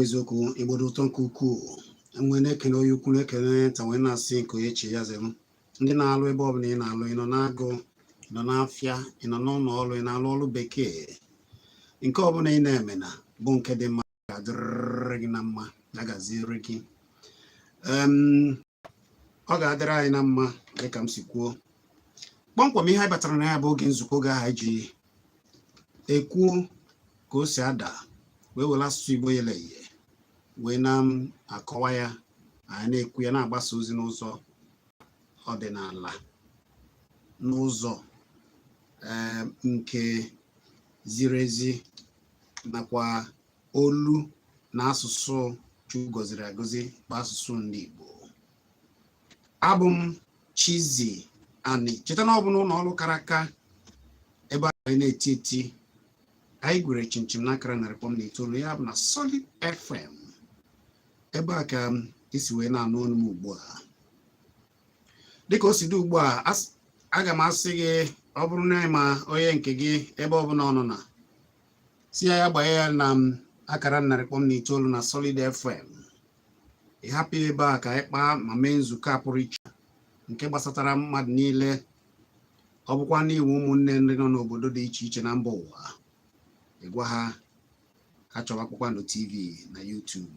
Eziokwu, Igbo dị ụtọ nke ukwuu. Enwee na-ekene onye ukwu, na-ekene onye nta, wee na-asị nke onye chi ya zere. Ndị na-alụ, ebe ọbụla ị na-alụ, ị nọ na-agụ, ị nọ n'afịa, ị nọ n'ụlọ ọrụ, ị na-alụ ọrụ bekee, nke ọbụla ị na-eme na bụ nke dị mma, ga-adịrịrị gị na mma, ya gaziere gị. Ọ ga-adịrị anyị na mma. Dịka m si kwuo kpọmkwem, ihe anyị batara na ya bụ oge nzukọ, oge ahụ anyị ji ekwuo ka o si ada, wee were asụsụ Igbo yele eye wee na-akọwa ya. Anyị na-ekwu ya, na-agbasa ozi n'ụzọ ọdịnala, n'ụzọ nke ziri ezi, nakwa olu na asụsụ Chukwu gọziri agọzi bụ asụsụ ndị Igbo. Abụ m Chizzy Ani. Cheta na ọ bụ n'ụlọ ọrụ kara aka ebe anyị na-eti eti, anyị gwere chinchin n'akara 100.9, ya bụ na Solid FM. Ebe a ka isi wee na-anụ ọnụ m ugbu a. Dịka o si dị ugbu a, aga m asị gị, ọ bụrụ na ma onye nke gị, ebe ọbụla ọ nọ na si ya, ya gbanye ya na akara 100.9 na Solid FM. Ị hapụ ebe a ka anyị kpaa ma mee nzukọ a pụrụ iche nke gbasatara mmadụ niile. Ọ bụkwa n'iwu ụmụnne ndị nọ n'obodo dị iche iche na mba ụwa, ịgwa ha ha chọwa Kpakpando TV na YouTube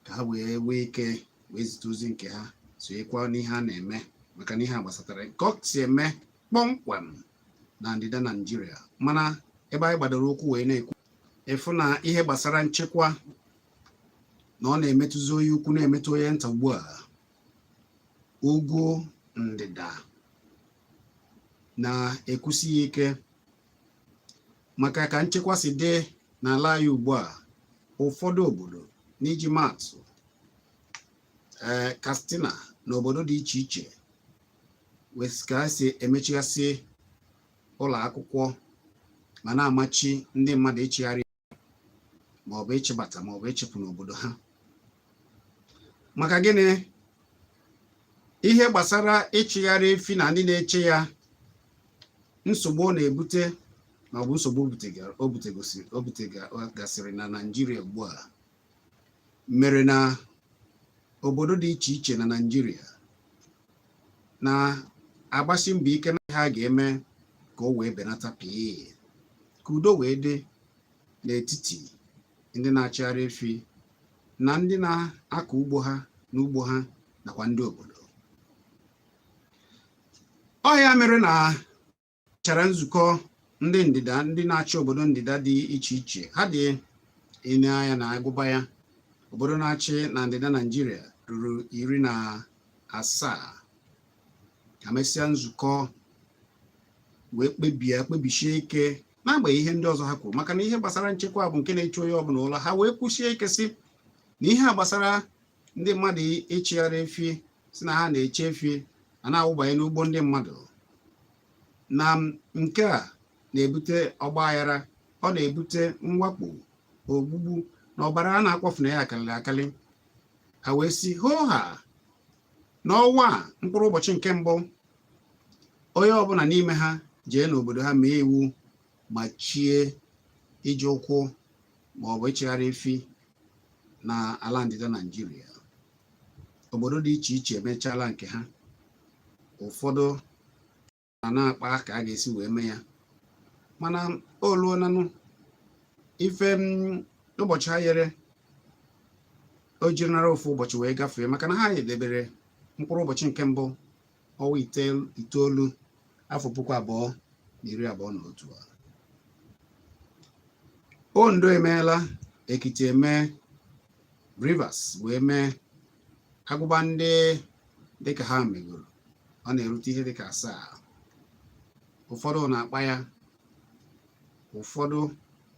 ka ha wee nwee ike wee zite ozi nke ha, sonyekwa n'ihe a na-eme, maka na ihe a gbasatara ka ọ si eme kpọmkwem na ndịda Naijiria. Mana ebe anyị gbadoro ụkwụ wee na-ekwu ịfụ na ihe gbasara nchekwa na ọ na-emetụzi onye ukwu, na-emetụ onye nta ugbu a. Ugwu ndịda na-ekwusi ya ike maka ka nchekwa si dị n'ala anyị ugbu a. Ụfọdụ obodo, n'iji maatụ, ee, Katsina na obodo dị iche iche, ka si emechigasị ụlọ akwụkwọ ma na-amachi ndị mmadụ ịchịgharị maọbụ ịchịbata maọbụ ịchịpụ n'obodo ha. Maka gịnị? Ihe gbasara ịchịgharị efi na ndị na-eche ya, nsogbu ọ na-ebute maọbụ nsogbu o butegasịrị na Naịjirịa ugbu a, mere na obodo dị iche iche na Naịjirịa na-agbasi mbọ ike na ha ga-eme ka o wee benata pii, ka udo wee dị n'etiti ndị na-achịgharị efi na ndị na-akọ ugbo ha n'ugbo ha nakwa ndị obodo. Ọ ya mere na chara nzukọ ndị ndịda, ndị na-achị obodo ndịda dị iche iche, ha dị ine anya na agụba ya. Obodo na-achị na ndịda Naijiria ruru 17. Ka mesịa nzukọ wee kpebie, kpebisie ike, n'agbanyeghị ihe ndị ọzọ ha kwuru, maka na ihe gbasara nchekwa bụ nke na-echu onye ọbụla ụlọ, ha wee kwụsie ike sị na ihe a gbasara ndị mmadụ ịchịgharị efi, si na ha na-eche efi a na-awụbanye n'ugbo ndị mmadụ, na nke a na-ebute ọgba aghara, ọ na-ebute mwakpo, ogbugbu na ọbara a na-akwafu na ya akarịrị akarị. Ha wee si hoo ha n'ọnwa a, mkpụrụ ụbọchị nke mbụ, onye ọbụla n'ime ha jee n'obodo ha mee iwu machie iji ụkwụ ma ọ bụ ịchịgharị efi na ala ndịda Naijiria. Obodo dị iche iche emechaala nke ha, ụfọdụ na na-akpa ka a ga-esi wee mee ya. Mana o luonanụ ife ụbọchị ha yere, o jiri nara ofu ụbọchị wee gafee, maka na ha debere mkpụrụ ụbọchị nke mbụ, ọnwa 9, afọ 2021. Ondo emeela, Ekiti emee, Rivers wee mee. Agụba ndị dịka ha megoro, ọ na-erute ihe dịka asaa. Ụfọdụ na-akpa ya, ụfọdụ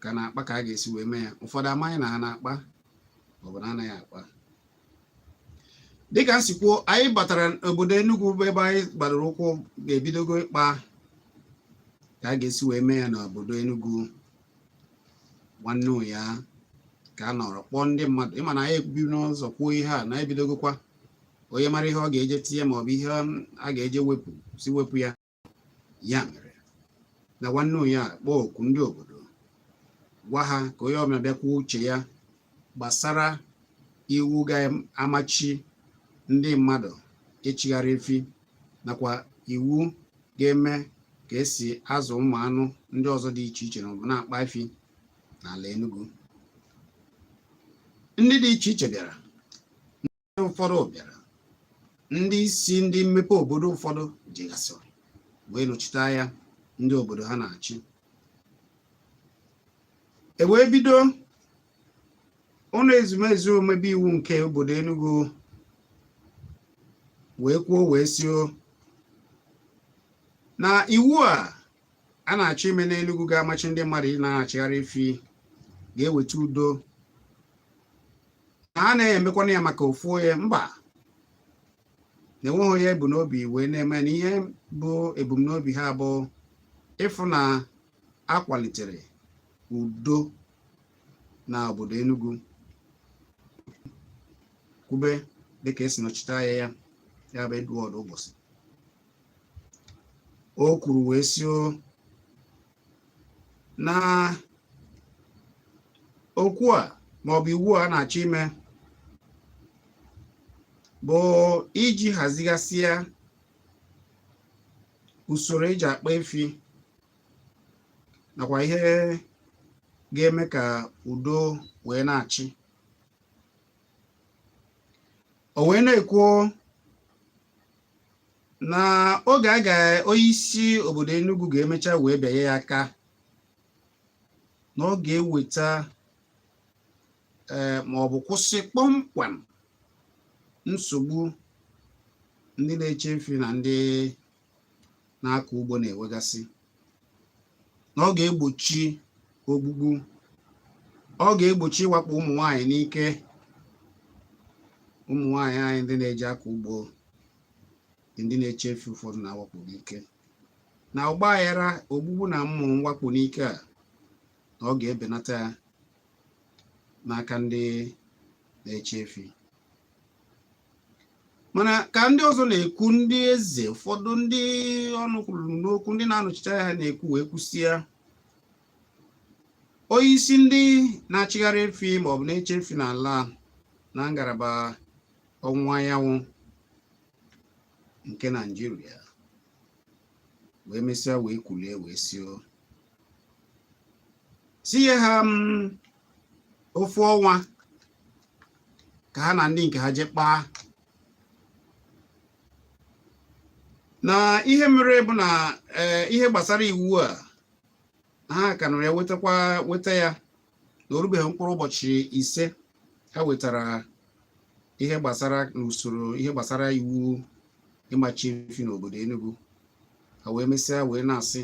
ka na-akpa ka a ga-esi wee mee ya, ụfọdụ amaghị na ha na-akpa maọbụ na anaghị akpa. Dịka m si kwuo, anyị batara obodo Enugu bụ ebe anyị gbadoro ụkwụ, ga-ebidogo ịkpa ka a ga-esi wee mee ya n'obodo Enugu. Nwanne ya ka a nọrọ kpọọ ndị mmadụ, ịma na anyị ebi n'ụzọ kwuo ihe a na ebidogokwa. Onye mara ihe ọ ga-eje tinye maọbụ ihe a ga-eje wepụ, si wepụ ya. Ya mere na nwanne ya kpọọ oku ndị obodo, gwa ha ka onye ọbụla bịa kwuo uche ya. Gbasara iwu ga-amachi ndị mmadụ ịchịgharị efi nakwa iwu ga-eme ka esi azụ ụmụ anụ ndị ọzọ dị iche iche maọbụ na-akpa efi n'ala Enugu. Ndị dị iche iche bịara, ndị ụfọdụ bịara, ndị isi ndị mmepe obodo ụfọdụ jegasịrị wee nọchite anya ndị obodo ha na-achị. E wee bido ụlọ ezumezu omebe iwu nke obodo Enugu wee kwuo wee sio na iwu a a na-achọ ime n'Enugu ga-amachi ndị mmadụ ị na-achịgharị efi ga-eweta udo, na ha na-emekwana ya maka ofu onye, mba, na enweghị onye ebu n'obi wee na-eme, na ihe bụ ebumnobi ha bụ ịfụ na akwalitere udo na obodo Enugu. Kwube dịka esi nọchite anya ya, ya bụ Edward Ụbọchị, o kwuru wee sị na okwu a maọbụ iwu a na-achọ ime bụ iji hazigasịa usoro eji akpa efi nakwa ihe ga-eme ka udo wee na-achị. O wee na-ekwu na oge a ga onye isi obodo Enugu ga-emecha wee bịanye ya aka, na ọ ga-eweta ee ma ọ bụ kwụsị kpọmkwem nsogbu ndị na-eche efi na ndị na-akọ ugbo na-enwegasị, na ọ ga-egbochi ogbugbu, ọ ga-egbochi ịwakpo ụmụ nwaanyị n'ike, ụmụ nwaanyị anyị ndị na-eji akọ ugbo, ndị na-eche efi ụfọdụ na-awakpo n'ike, na ọgba aghara ogbugbu na mmụ mwakpo n'ike a, na ọ ga-ebenata ya n'aka ndị na-eche efi. Mana ka ndị ọzọ na-ekwu, ndị eze ụfọdụ, ndị ọnụ kwuru n'okwu, ndị na-anọchite anya ha na-ekwu wee kwụsịa, onye isi ndị na-achịgharị efi maọbụ na-eche efi n'ala na ngalaba ọwụwa anyanwụ nke Naịjirịa wee mesịa wee kwulie wee si nye ha ofu ọnwa ka ha na ndị nke ha jee kpaa, na ihe mere bụ na ihe gbasara iwu a ha ka nọrọ ya wetakwa weta ya, na o rubeghị mkpụrụ ụbọchị 5 ha wetara ihe gbasara n'usoro ihe gbasara iwu ịmachi efi n'obodo Enugu. Ha wee mesịa wee na-asị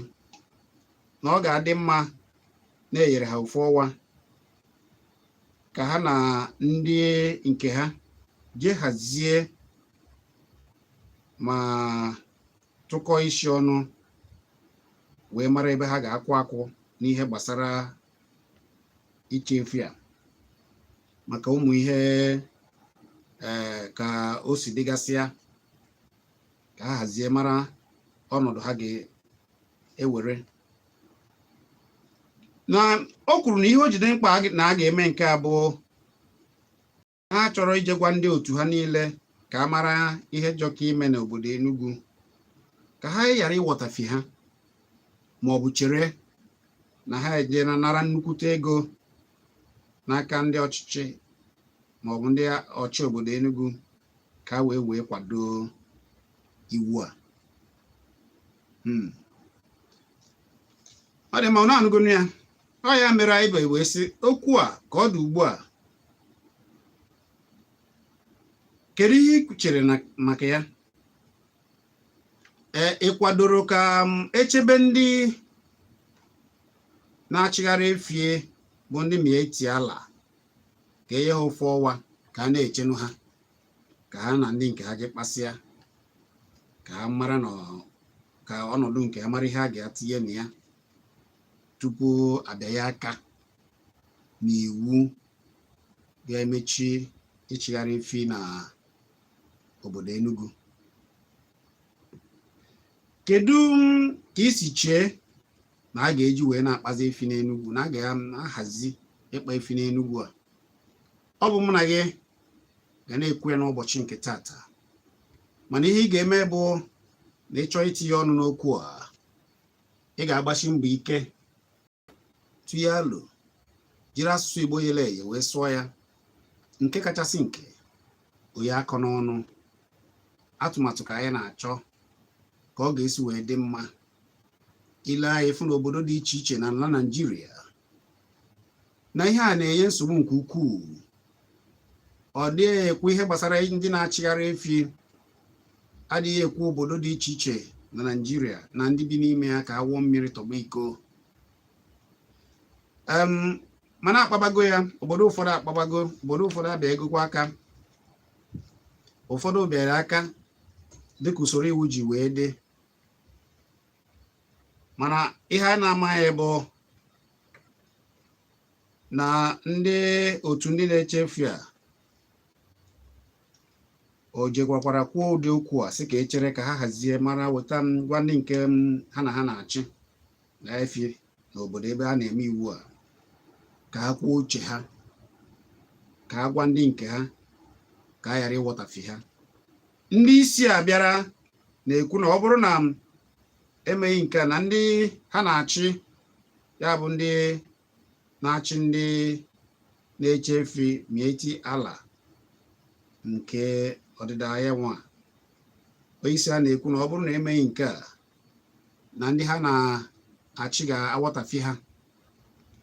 na ọ ga-adị mma na enyere ha ofu ọnwa ka ha na ndị nke ha jee hazie ma tụkọọ isi ọnụ wee mara ebe ha ga-akwụ akwụ n'ihe gbasara iche efi a, maka ụmụ ihe ee ka o si dịgasịa, ka ha hazie mara ọnọdụ ha ga-ewere. Na o kwuru na ihe o jide mkpa na a ga-eme nke a bụ ha chọrọ ije gwa ndị otu ha niile ka a mara ihe jọka ime n'obodo Enugu, ka ha ghara ịghọtafi ha ma ọ bụ chere na ha ejela nara nnukwute ego n'aka ndị ọchịchị ma ọ bụ ndị ọchị obodo Enugu ka ha wee wee kwado iwu a. Ọ dị mma, ọ na-anụgonu ya. Ọ ya mere anyị bụ wee sị okwu a ka ọ dị ugbu a, kedu ihe ị chere na maka ya? Ee, ị kwadoro ka echebe ndị na-achịgharị efie bụ ndị Miyetti Allah, ka enye ha ofu ọnwa ka a na-echenụ ha, ka ha na ndị nke ha je kpasịa, ka ha mara na ka ọnọdụ nke ha mara ihe a ga-atinye na ya tupu abịa ya aka n'iwu ga-emechi ịchịgharị efi na obodo Enugu? Kedu ka isi chee na a ga-eji wee na-akpazi efi n'Enugu, na a ga-ahazi ịkpa efi n'Enugu a? Ọ bụ mụ na gị ga na-ekwu ya n'ụbọchị nke tata, mana ihe ị ga-eme bụ na ị chọọ itinye ọnụ n'okwu a, ị ga-agbasi mbọ ike tụnye alo, jiri asụsụ Igbo yele eye wee sụọ ya, nke kachasị nke onye akọ n'ọnụ. Atụmatụ ka anyị na-achọ ka ọ ga-esi wee dị mma. Ile anyị fụ n'obodo dị iche iche na ala Naịjirịa na ihe a na-enye nsogbu nke ukwuu. Ọ dịghị ekwu ihe gbasara ndị na-achịgharị efi, adịghị ekwu obodo dị iche iche na Naịjirịa na ndị bi n'ime ya ka awụọ mmiri tọgbọ iko. Mana akpabago ya, obodo ụfọdụ akpabago, obodo ụfọdụ abịa egokwa aka, ụfọdụ bịara aka dịka usoro iwu ji wee dị. Mana ihe a na-amaghị bụ na ndị otu ndị na-eche efi a o jekwakwara kwuo ụdị okwu a sị ka e chere ka ha hazie mara weta m gwa ndị nke ha na ha na-achị na efi n'obodo ebe a na-eme iwu a ka ha kwuo uche ha, ka ha gwa ndị nke ha ka a ghara ịghọtafi ha. Ndị isi a bịara na-ekwu na ọ bụrụ na emeghị nke a na ndị ha na-achị, ya bụ ndị na-achị ndị na-eche efi Miyetti Allah nke ọdịda anyanwụ a, onyeisi a na-ekwu na ọ bụrụ na emeghị nke a na ndị ha na-achị ga-aghọtafi ha,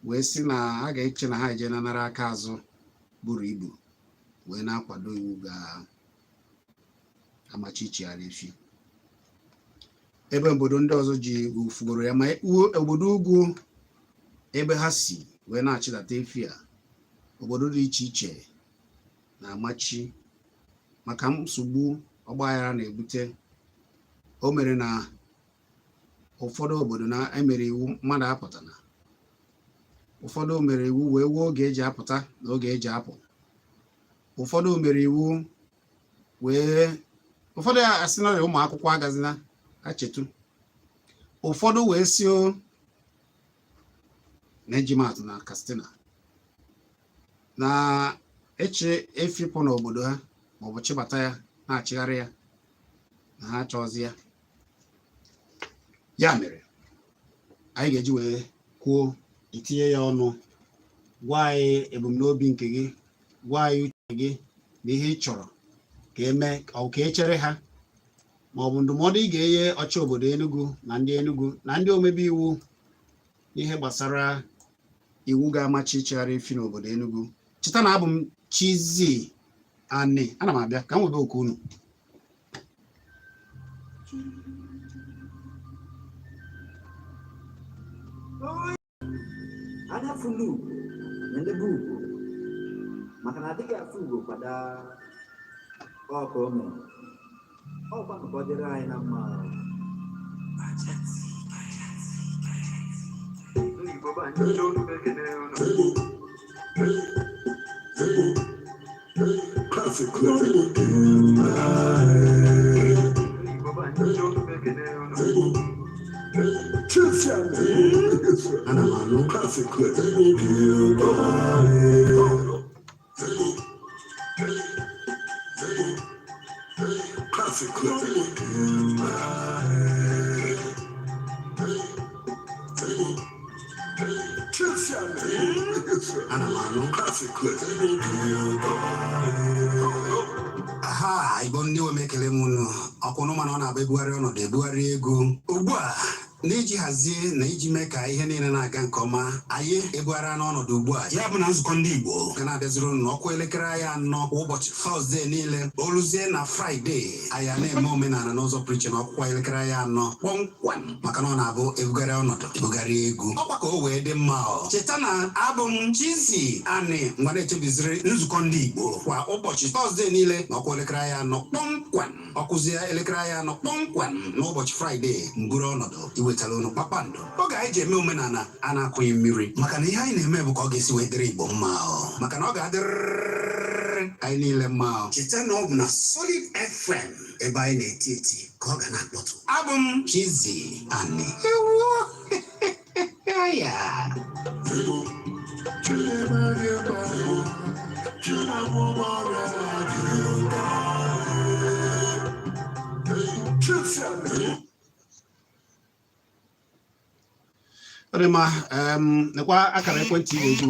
wee sị na ha ga-eche na ha eje na nara aka azụ buru ibu wee na-akwado iwu ga-amachi ichigharị efi. Ebe obodo ndị ọzọ ji ufugoro ya, ma obodo ugwu ebe ha si wee na-achịdata efi a, obodo dị iche iche na-amachi maka nsogbu ọgbaghara na-ebute. O mere na ụfọdụ obodo na-emere iwu mmadụ apụtana, ụfọdụ mere iwu wee wuo oge eji apụta na oge eji apụ, ụfọdụ mere iwu wee ụfọdụ asị na ụmụ akwụkwọ agazina ha chetu, ụfọdụ wee si na ejimatụ na Katsina na eche efipụ n'obodo ha maọbụ chịbata ya na-achịgharị ya na ha achọzi ya. Ya mere anyị ga-eji wee kwuo itinye ya ọnụ, gwa anyị ebumnobi nke gị, gwa anyị uche gị na ihe ị chọrọ ka eme, ọ ka e chere ha, ma ọ bụ ndụmọdụ ị ga-enye ọchị obodo Enugu na ndị Enugu na ndị omebe iwu n'ihe gbasara iwu ga-amachi ichegharị efi n'obodo Enugu. Cheta na abụ m Chizzy Ani, ana m abịa ka m webe oku unu. Anya fụlụ ugo na-elebe ugo, maka na adịghị afụ ugo kwada. Ọ ka o mere ọkwa ka ọ dịrị anyị na mma. Ndị Igbo be anyị, ndị olu ekene unu. Classic clip. Ndị Igbo be anyị, ndị olu ekene unu. Ana m anụ. Classic clip. Classic clip. Ana m anụ. Classic clip. Aha, Igbo ndị nwe m, ekele m unu. Ọkwụnụ mana ọ na-abụ ebugharị ọnọdụ, ebugharị ego. Ugbu a, n'iji hazie na iji mee ka ihe niile na-aga nke ọma, anyị ebugharịa n'ọnọdụ ugbu a, ya bụ na nzukọ ndị Igbo ga na-abịaziri unu n'ọkụ elekere anyị 4 kwa ụbọchị Tọzdee niile. Oluzie na Fraịde, anyị a na-eme omenala n'ụzọ pụrụ iche na ọkwụkwa elekere anyị 4 kpọmkwem, maka na ọ na-abụ ebugharị ọnọdụ, ebugharị egwu, ọkwa ka o wee dị mma. Ọ cheta na abụ m Chizzy Ani, ngwa na-echebiziri nzukọ ndị Igbo kwa ụbọchị Tọzdee niile na ọkwa elekere anyị 4 kpọmkwem. Ọkụzie elekere anyị 4 kpọmkwem n'ụbọchị Fraịde, mburu ọnọdụ iwetara unu kpakpando oge anyị ji eme omenala a na-akụghị mmiri, maka na ihe anyị na-eme bụ ka ọ ga-esi wee dịrị Igbo mma, ọ maka na ọ ga-adịrịrị anyị niile mma. Ọ cheta na ọ bụ na Solid FM ebe anyị na-eti eti ka ọ ga na-akpọtụ. Abụ m Chizzy Ani. Ewo ya. Ọ dị mma. Nekwa akara ekwentị ị ga-eji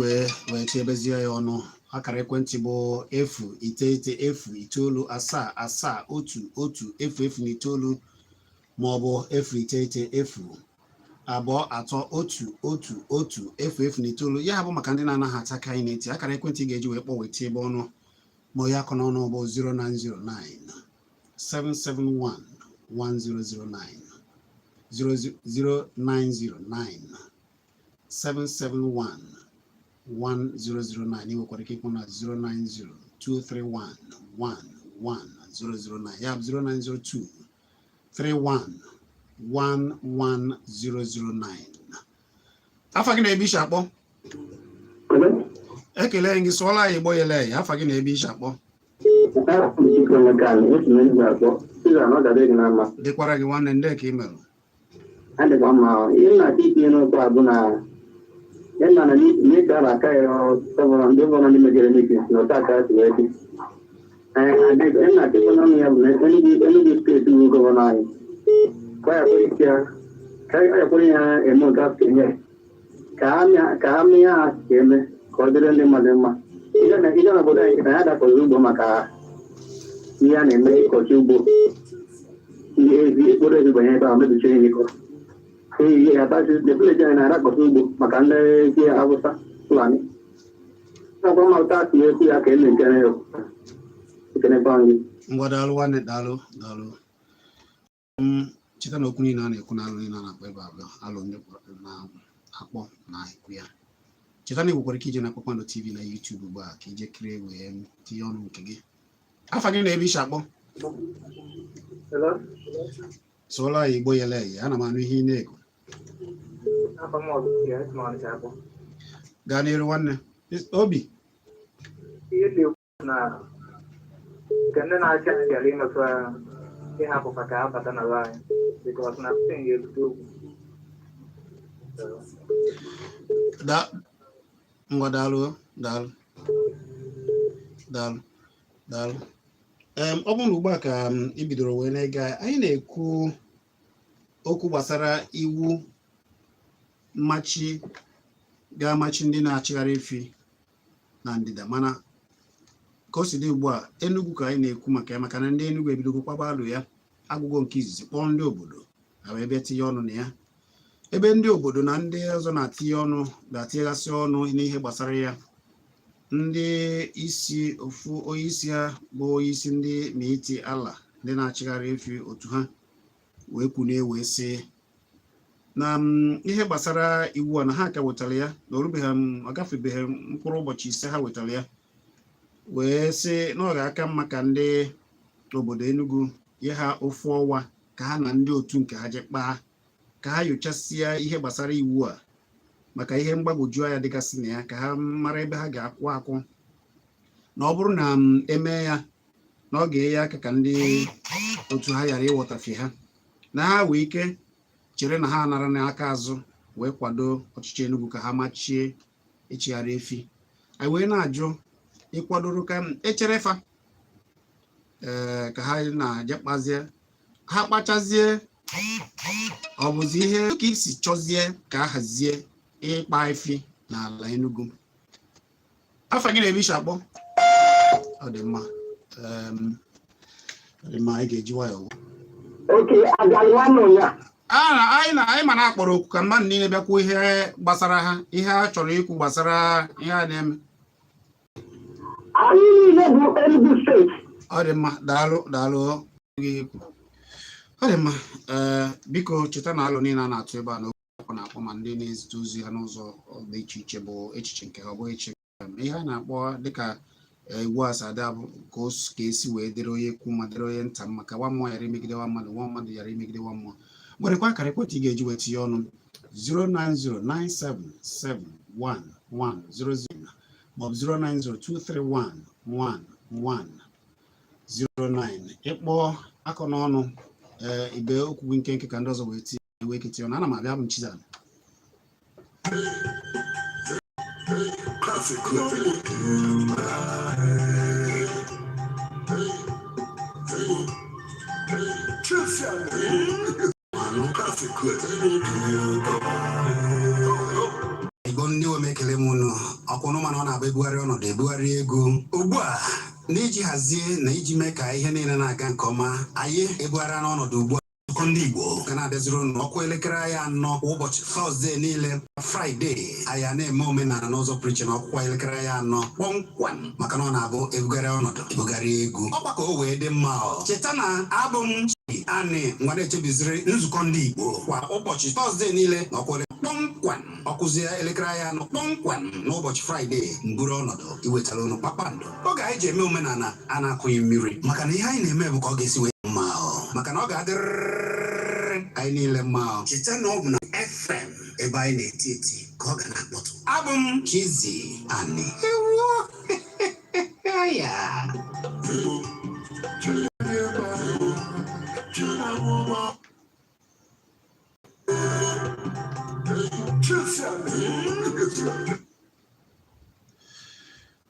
wee tinyebezie ya ọnụ. Akara ekwentị bụ 09097771100 9, ma ọ bụ 09082311009. Ya bụ maka ndị na-anaghị ata aka anyị na-eti. Akara ekwentị ị ga-eji wee kpọọ wee tie ebe ọnụ ma onye akọ n'ọnụ bụ 0909 771 1009, 0909 771 1009. Ị nwekwara ike ịkpọ na 090 231 11009, ya bụ 0902 31 11009. Afa gị na ebe isi akpọ? Ekele gị. Sụọla anyị Igbo yele ya. Afa gị na ebe isi akpọ? Dịkwara gị nwanne. Ndị ka ị merụ? Adịkwa mma. Ihe m na-achọ itinye n'okwu a bụ na ịma na n'ike a na-aka ya governor, ndị governor ndị mejere meeting na otu aka si wee dị. Ihe m na-achọ ikwu n'ọnụ ya bụ na Enugu Steeti bụ governor anyị ka ya kwere isi ya ka ya kwere ya eme otu a si eme ka ha mee ha si eme ka ọ dịrị ndị mmadụ mma. Ịga n'obodo anyị na ya dakọzi ugbo maka ihe a na-eme ịkọchi ugbo, ihe ezi ekporo ezi banye ebe ahụ mebichie ihe ịkọ ihe ya tachi. The village anyị na-arakọta ugbo maka ndị ezi Awụsa Fulani nakwa mmalite asị ekwu ya ka eme nke na ya ekenekwa anyị. Ngwa, daalụ nwanne, daalụ, daalụ. Cheta na okwu niile a na-ekwu na alụ niile a na-akpọ ebe a bụ alụ ndị na-akpọ na ekwu ya. Cheta na ị nwekwara ike ije na Kpakpando TV na YouTube ugbu a ka ije kirie wee tinye ọnụ nke gị. Afa gị na ebe isi akpọ? Hello? Sụọla ya Igbo yele eye. Ana m anụ ihe ị na-ekwu. Afọ m ọzọ ya esi m Ọnịcha akpọ. Gaa n'iru nwanne Obi. Ihe dị ekwu na nke ndị na-achị anyị bịara imepe ịhapụkwa ka ha bata na be anyị because na Spain ga-ebute okwu. Da ngwa, daalụ, daalụ, daalụ, daalụ. Ọ bụrụ na ugbu a ka ị bidoro wee na-ege anyị, anyị na-ekwu okwu gbasara iwu mmachi ga-amachi ndị na-achịgharị efi na ndịda. Mana ka o si dị ugbu a, Enugu ka anyị na-ekwu maka ya, maka na ndị Enugu ebidogo kwaba alụ ya. Agwụgwọ nke izizi, kpọọ ndị obodo ha wee bịa tinye ọnụ na ya. Ebe ndị obodo na ndị ọzọ na-atinye ọnụ, na-atinyegasị ọnụ n'ihe gbasara ya, ndị isi, ofu onye isi ha bụ onye isi ndị Miyetti Allah, ndị na-achịgharị efi otu ha, wee kwunie wee sị na ihe gbasara iwu a na ha ka wetara ya na orubeghị ọ gafebeghị mkpụrụ ụbọchị 5 ha wetara ya, wee sị na ọ ga-aka mma ka ndị obodo Enugu nye ha ofu ọnwa ka ha na ndị otu nke ha jee kpaa, ka ha nyochasịa ihe gbasara iwu a, maka ihe mgbagwoju anya dịgasị na ya, ka ha mara ebe ha ga-akwụ akwụ, na ọ bụrụ na emee ya na ọ ga-enye aka ka ndị otu ha ghara ịghọtafie ha, na ha wee ike chere na ha anara n'aka azụ wee kwado ọchịchị Enugu ka ha machie ịchịgharị efi. Anyị wee na-ajụ, ịkwadoro ka echere fa ee ka ha na-aje kpazie, ha kpachazie, ọ bụzi ihe ka isi chọzie ka a hazie ịkpa efi n'ala Enugu? Afa gị na ebe isi akpọ? Ọ dị mma. Ọ dị mma, anyị ga-eji nwayọọ. Oke agalị nwanne ụnya. A na anyị na anyị ma na akpọrọ oku ka mmadụ niile bịakwuo ihe gbasara ha, ihe ha chọrọ ikwu gbasara ihe a na-eme. Anyị niile bụ Enugu Steeti. Ọ dị mma, daalụ, daalụ gị ikwu. Ọ dị mma. Ee, biko cheta na alụ niile a na-atụ ebe a na okwu na-akpọ ma ndị na-ezite ozi ha n'ụzọ dị iche iche bụ echiche nke ha, ọ bụghị echiche ihe a na-akpọ dịka iwu asada bụ ka o ka esi wee dịrị onye kwu ma dịrị onye nta mma, ka nwa mmụọ ghara imegide nwa mmadụ, nwa mmadụ ghara imegide nwa mmụọ. Nwerekwa akara ekwentị ị ga-eji wee tinye ọnụ, 09097711100 maọbụ 09023111109. Ịkpọ akọ n'ọnụ, ee, ibe okwu gị nkenke ka ndị ọzọ wee tinye wee ketinye ọnụ. Ana m abịa, abụ m Chizan. Classic Clip. Igbo ndị nwe m, ekele m unu. Ọkwụnụ mana ọ na-abụ ebugharị ọnọdụ, ebugharị ego. Ugbu a, n'iji hazie na iji mee ka ihe niile na-aga nke ọma, anyị ebugharịa n'ọnọdụ. Ugbu a, nzukọ ndị Igbo ga na-abịaziri unu ọkụ elekere anyị 4 kwa ụbọchị Tọzdee niile. Fraịde, anyị a na-eme omenala n'ụzọ pụrụ iche na ọkwụkwa elekere anyị 4 kpọmkwem, maka na ọ na-abụ ebugharị ọnọdụ, ebugharị egwu. Ọkwa ka o wee dị mma. Ọ cheta na abụ m Anị ngwa na-echebiziri nzukọ ndị Igbo kwa ụbọchị Tọzdee niile na ọkụ kpọmkwem, ọkụzie elekere anyị 4 kpọmkwem n'ụbọchị Fraịde, mburu ọnọdụ iwetara unu kpakpando oge anyị ji eme omenala a na-akụghị mmiri, maka na ihe anyị na-eme bụ ka ọ ga-esi wee mma ọ, maka na ọ ga-adịrịrị anyị niile mma ọ. Cheta na ọ bụ na FM ebe anyị na-eti eti ka ọ ga na-akpọtụ. Abụ m Chizzy Ani. Ewo ya.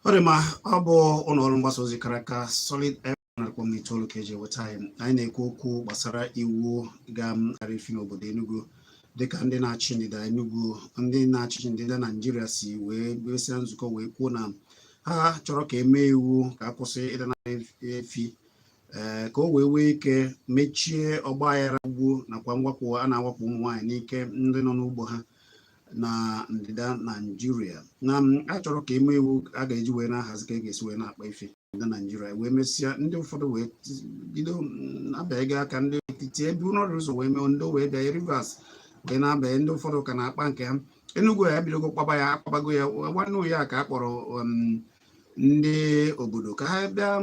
Ọ dị mma. Ọ bụ ụlọ ọrụ mgbasa ozi kara aka, Solid FM 100.9, ka eji eweta anyị. Anyị na-ekwu okwu gbasara iwu ga-ara efi n'obodo Enugu, dịka ndị na-achị ndịda Enugu, ndị na-achị ndịda Naijiria si wee mesịa nzukọ wee kwuo na ha chọrọ ka emee iwu ka a kwụsị ịda na efi, ee, ka o wee nwee ike mechie ọgba aghara ugwu nakwa mwakpo a na-awakpo ụmụ nwaanyị n'ike ndị nọ n'ugbo ha na ndịda Naijiria. Na a chọrọ ka eme iwu a ga-eji wee na-ahazi ka e ga-esi wee na-akpa efi na Naijiria. Wee mesịa, ndị ụfọdụ wee bido abịaghị aka ndị etiti ebe ụlọ ụzọ wee mee ndị wee bịa Rivers wee na-abịa. Ndị ụfọdụ ka na-akpa nke ha. Enugu ya ebidogo kpaba ya, akpabago ya. Nwanne ya ka a kpọrọ ndị obodo ka ha bịa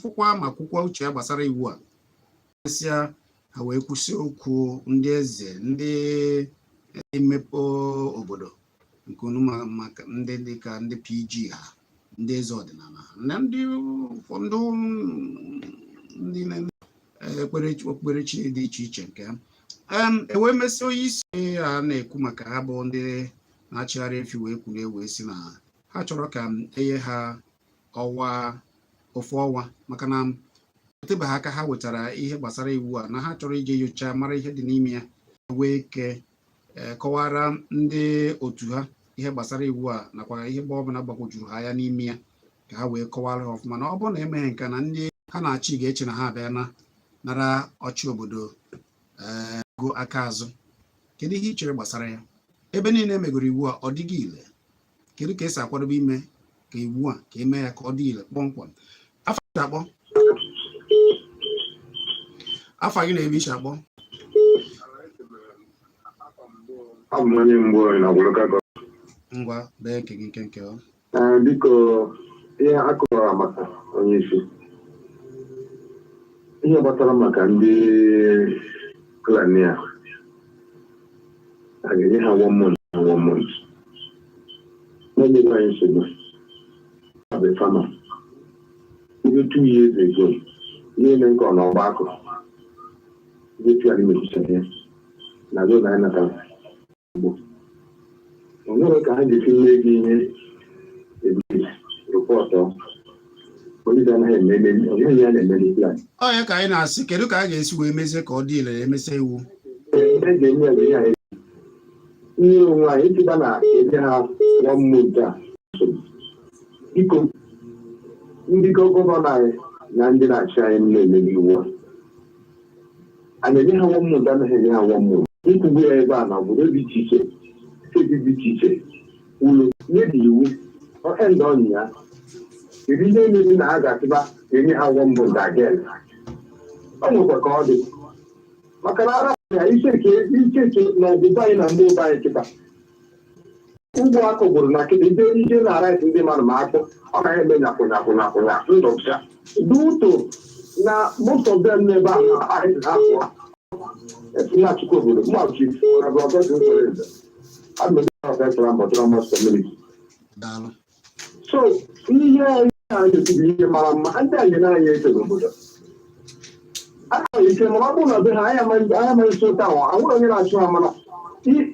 fụkwa ma kwukwa uche ya gbasara iwu a. Mesịa, ha wee kwụsị okwu ndị eze, ndị mmepe obodo nke unu, maka ndị dịka ndị PG ha, ndị eze ọdịnala ha, na ndị ụfọdụ ndị na-ekpere okpukperechi dị iche iche nke ha. E wee mesịa, onye isi a na-ekwu maka ha bụ ndị na-achịgharị efi wee kwuru, wee sị na ha chọrọ ka enye ha ọnwa, ofu ọnwa, maka na etebeghị aka ha wetara ihe gbasara iwu a, na ha chọrọ ije nyochaa mara ihe dị n'ime ya, wee ike kọwara ndị otu ha ihe gbasara iwu a nakwa ihe gba ọbụla gbagwojuru ha ya n'ime ya, ka ha wee kọwara ha ọfụma, na ọ bụrụ na emeghị nke na ndị ha na-achị ga-eche na ha abịa na nara ọchị obodo go aka azụ. Kedu ihe ị chere gbasara ya? Ebe niile emegoro iwu a, ọ dịghị ile. Kedu ka esi akwadobe ime ka iwu a ka eme ya ka ọ dị ile kpọmkwem? Afa gị akpọ, afa gị na ebe isi akpọ? Abụ m onye mgbe na local gọọmenti. Ngwa, bee nke gị nkenke ọ. Ee, biko, ihe akụrụ maka onye isi, ihe gbasara maka ndị Fulani a, a ga-enye ha one month na one month n'enyeghị anyị nsogbu. Abụ farmer ihe 2 years ago, ihe nke ọ na ọgba akụ ihe Fulani mechichara ya na zone anyị natara ugbo. O nwere ka ha ga-esi mee gị ihe ebiri report. Polisi anaghị eme, onweghị ya na-eme n'Islam. Ọ ya ka anyị na-asị, kedu ka a ga-esi wee mezie ka ọ dị ile, emesịa iwu? Ihe ga-eme bụ ihe anyị ihe onwe anyị ịchịba na enye ha one month a. Biko, ndị gọvanọ anyị na ndị na-achị anyị na-emebi iwu a, a na-enye ha one month, anaghị enye ha one month. Nkwugbu ya ebe a na obodo dị iche iche, steeti dị iche iche, ụlọ nye dị iwu end ọnyị ya. Kedu ihe mere na ha ga-atụba enye ha one month again? Ọ nwekwa ka ọ dị, maka na ara ya icheke icheke na ọdịda anyị na ndị ụba anyị kịta, ugbo akọgburu na kịta ije ije na rice ndị mmadụ ma akpụ, ọ naghị eme nyapụ nyapụ nyapụ nyapụ ndọcha due to na most of them n'ebe a na anyị ha pụọ esi na chukwu obodo mmachi community. Daalụ. So ihe anyị na-ekwu bụ ihe mara mma. Ndị anyị na-anya eche n'obodo anaghị ike, mana ọ bụrụ na be ha anyị amaghị nso taa, anwụrụ onye na-achụ ha. Mana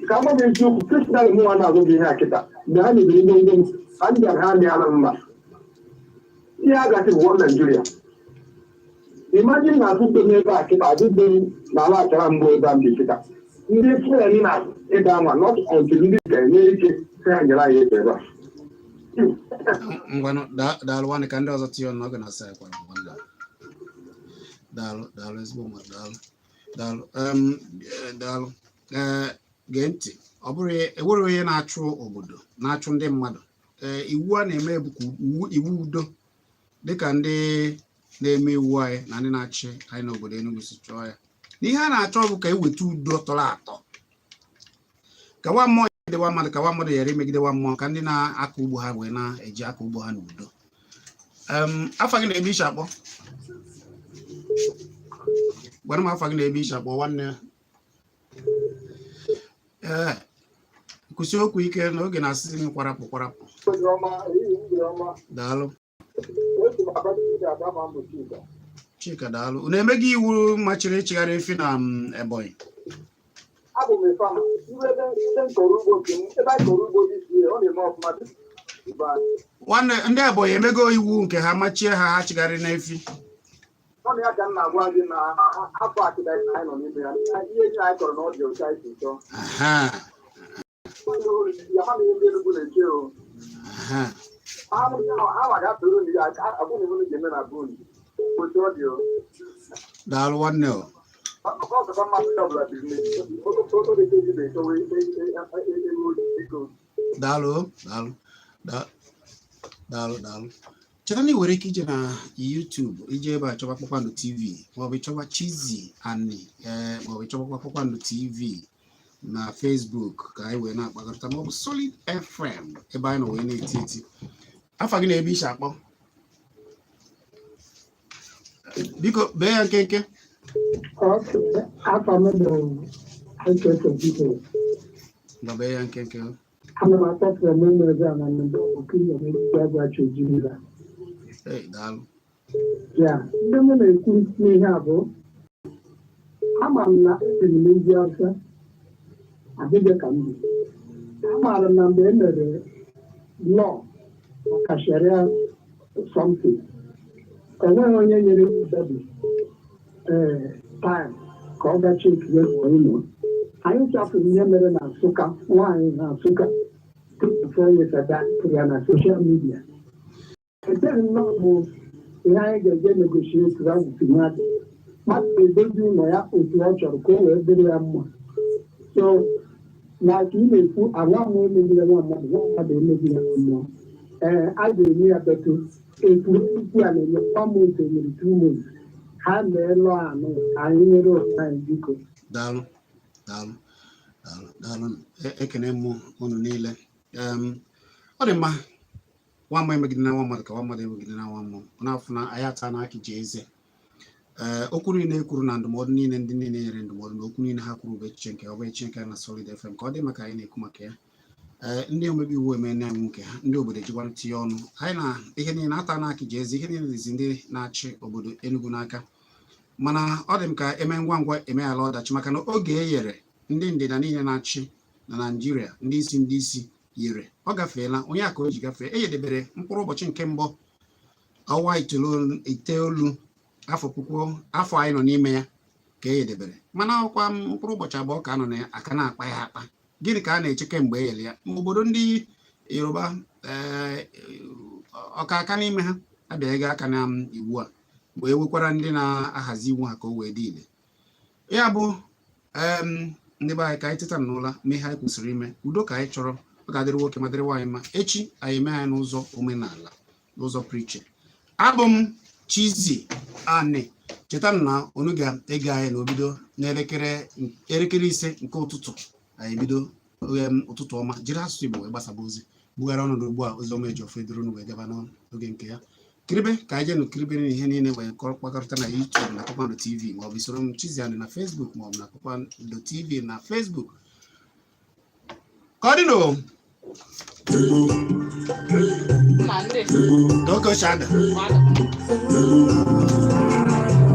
ka agwa gị eziokwu, personal, mụnwa na-agwa gị ihe a kịta, mgbe ha mebiri ngwongwo m, ha ndị ha amịala mma. Ihe a gasị bụ one Nigeria. Imagine na atụtụ n'ebe a kịta, adịbe m n'ala achara mbụ ebe a m dị kịta. Ndị Fulani na ebe anwa not until ndị ga-enye ike sị ha nyere anyị ebe a. Ngwanụ, daalụ nwanne. Ka ndị ọzọ tinye ọnụ n'oge na-asa ya kwara. Nwanne, daalụ, daalụ, ezigbo mmadụ, daalụ, daalụ. Daalụ. Ee, gee ntị, ọ bụrụ enwere onye na-achụ obodo na-achụ ndị mmadụ, ee, iwu a na-eme bụ ka iwu udo, dịka ndị na-eme iwu anyị na ndị na-achị anyị n'obodo Enugu si chọọ ya. Na ihe a na-achọ bụ ka eweta udo tọrọ atọ, ka nwa mmụọ megidewa mmadụ, ka nwa mmadụ ghara imegidewa mmụọ, ka ndị na-akọ ugbo ha wee na-eji akọ ugbo ha n'udo. Afa gị na ebe ishi akpọ? Gwara m afa gị na ebe ishi akpọ, nwanne. Ee, kwụsị okwu ike na oge na-asịsị m kwarapụ kwarapụ. Daalụ, Chika, daalụ. Unu emeghị iwu machiri ịchịgharị efi na Ebonyi? Abụ m farmer. Iwe ebe m kọrọ ugbo nke m, ebe anyị kọrọ ugbo dị sie, ọ na-eme ọfụma dị ibe anyị. Nwanne, ndị Ebonyi emego iwu nke ha machie ha ha chịgharị n'efi? Ọ na ya ka m na-agwa gị na afọ akịda anyị nọ n'ime ya, ihe ji anyị kọrọ na ọ dị otu anyị si chọọ. Ya ma na ihe ndị Enugu na-eche o. Ha ga-atụrụ na ya abụ na ihe ga-eme na bun otu ọ dị o. Daalụ, nwanne o. Ọkọkọ mmadụ ọbụla biri n'oge ejibe echowe ewu, biko. Daalụ o, daalụ, daalụ, daalụ. Cheta na ị nwere ike ije na YouTube, ije ebe a chọba Kpakpando TV, maọbụ ịchọba Chizzy Ani, ee, maọbụ ịchọbakwa Kpakpando TV na Facebook, ka anyị wee na-akpakọrịta, maọbụ Solid FM ebe anyị nọ wee na-eti eti. Afa gị na ebe ishi akpọ, biko, bee ya nkenke. Okay, afa m bụ Eke Biko. Ngwa, bee ya nkenke. Ana m akpọ from Ụmụeze na Ndo Okiriya n'Etiti Agwachi Ojirila. Hey, daalụ. Ya, ndị m na-ekwu n'ihe a bụ, ama m na esi m n'ugwu Awụsa adịghị ka m bi. Amaara m na mgbe e mere law maka Sharia something, o nweghị onye nyere anybody ee time ka ọ gaa check ụlọ. Anyị chafuru ihe mere na Nsụka, nwaanyị na Nsụka 3 to 4 years ago, pụrụ ya na social media. Echeghị m na ọ bụ ihe anyị ga-eje negotiate ya with mmadụ. Mmadụ ga-edozi ụlọ ya otu ọ chọrọ ka o wee dịrị ya mma. So na ka ị na-ekwu, agwa m emegide nwa mmadụ, nwa mmadụ emegide mmụọ. Ee, a ga-eme ya betu ekwuru okwu a na-eme one month, enyere 2 months, ha mee lụọ anụ ka anyị nyere onwe anyị, biko. Daalụ, daalụ, daalụ, daalụ. Ekene m unu niile. Ọ dị mma. Nwa mmụọ emegide na nwa mmadụ, ka nwa mmadụ emegide na nwa mmụọ. Ọ na-afụ na anyị ata n'aka ji eze. Ee, okwu niile e kwuru na ndụmọdụ niile ndị niile nyere ndụmọdụ na okwu niile ha kwuru bụ echiche nke ọ bụ echiche nke na Solid FM ka ọ dị maka anyị na-ekwu maka ya. Ee, ndị omebe iwu emena iwu nke ha, ndị obodo ejikwa tinye ọnụ anyị na ihe niile ata n'aka ji eze. Ihe niile dịzi ndị na-achị obodo Enugu n'aka, mana ọ dị m ka eme ngwa ngwa emeghala ọdachi, maka na oge e nyere ndị ndịda niile na-achị na Naịjirịa, ndị isi yere ọ gafeela. Onye a ka o ji gafee, e yedebere mkpụrụ ụbọchị nke mbụ ọnwa 9 afọ puku afọ anyị nọ n'ime ya ka e yedebere, mana ọkwa mkpụrụ ụbọchị 2 ka a nọ na ya aka na-akpa ya akpa. Gịnị ka a na-eche kemgbe e yere ya? Obodo ndị Yoruba, ee, ọka aka n'ime ha abịaghị aka na iwu a, wee nwekwara ndị na-ahazi iwu ha ka o wee dị ile. Ya bụ, ndị be anyị, ka anyị teta n'ụla mee ihe anyị kwesịrị ime. Udo ka anyị chọrọ. Ọ ga-adịrị nwoke ma dịrị nwaanyị mma. Echi anyị eme anyị n'ụzọ omenala, n'ụzọ pụrụ iche. Abụ m Chizzy Ani. Cheta na unu ga-ege anyị na obido n'elekere 5 nke ụtụtụ. Anyị ebido ụtụtụ ọma, jiri asụsụ Igbo wee gbasaba ozi, bugara ọnọdụ ugbu a. Ozi ọma eji ofe duru unu wee gaba n'oge nke ya. Kiribe ka anyị jenu kiribe na ihe niile wee kpakọrịta na YouTube na Kpakpando TV, maọbụ isoro m Chizzy Ani na Facebook, maọbụ na Kpakpando TV na Facebook. Ka ọ dị n'o ka oke ochie ada.